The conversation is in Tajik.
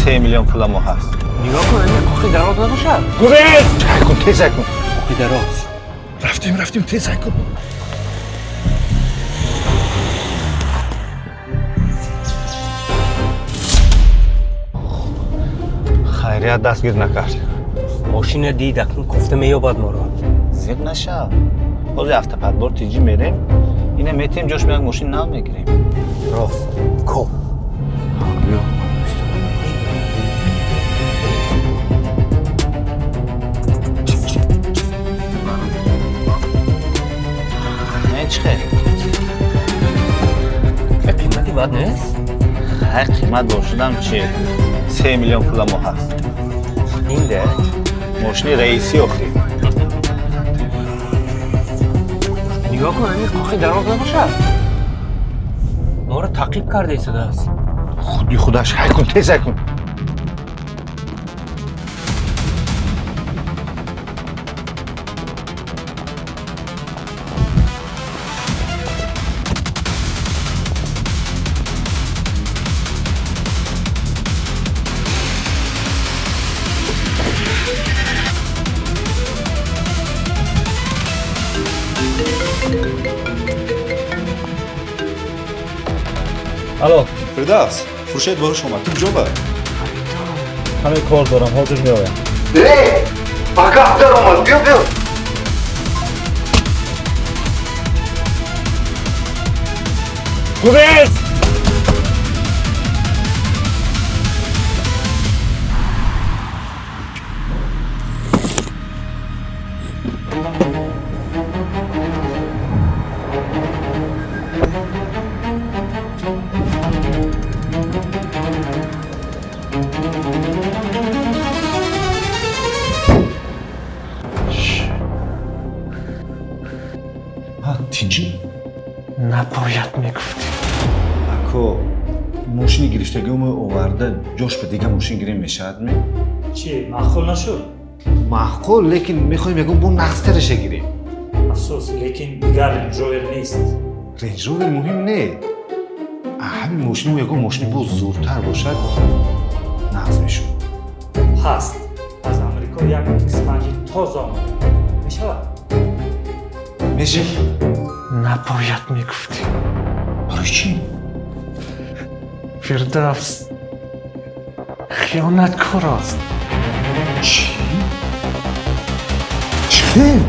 3 миллион пула мо ҳаст. Нигоҳ кун, ҳамин қоқи дароз набошад. Гурез! Ҳай кун, тез ҳай кун. Қоқи дароз. Рафтем, рафтем, тез ҳай кун. Хайрият, дастгир накард. Мошина дид, акнун кофта меёбад моро. Зиқ нашав, ҳозир автоподбор тиҷӣ мерем, ина метем, ҷош як мошин нав мегирем. Рост, коб. Биё. Не, чӣ хел? Қимати бад нест. Ҳай, қимат бошудам чи, 3 миллион пула мо ҳаст. Инде. Мошини раисӣ охӣ. Нигоҳ кун, ҳамин қоқи дароз набошад. Моро таъқиб карда истодааст. Худи худаш. Ҳай кун, тез ҳай кун. Алло. Фирдавс, Хуршед ба ҳуш омад. Ту куҷо ба? Каме кор дорам, ҳозир меоям. Э, ба гап даромад, биё, биё. Гурез! Ҳа, тинҷӣ? Набояд мегуфтӣ. Ако, мошини гирифтагиҳомо оварда, ҷош ба дига мошин гирем, мешавад ме? Чӣ, маъқул нашуд? Маъқул, лекин мехоҳем ягон бо нағзтараша гирем. Афсӯс, лекин дигар Рейндж Ровер нест. Рейндж Ровер муҳим не. Ҳамин мошино ягон мошини боз зуртар бошад, нағз мешуд. Ҳаст, аз Амрико як X5 тоза омада мешавад. Мешавад. Набояд мегуфтӣ. Барои чӣ? Фирдавс хиёнаткор аст. Чӣ? Чӣ хел?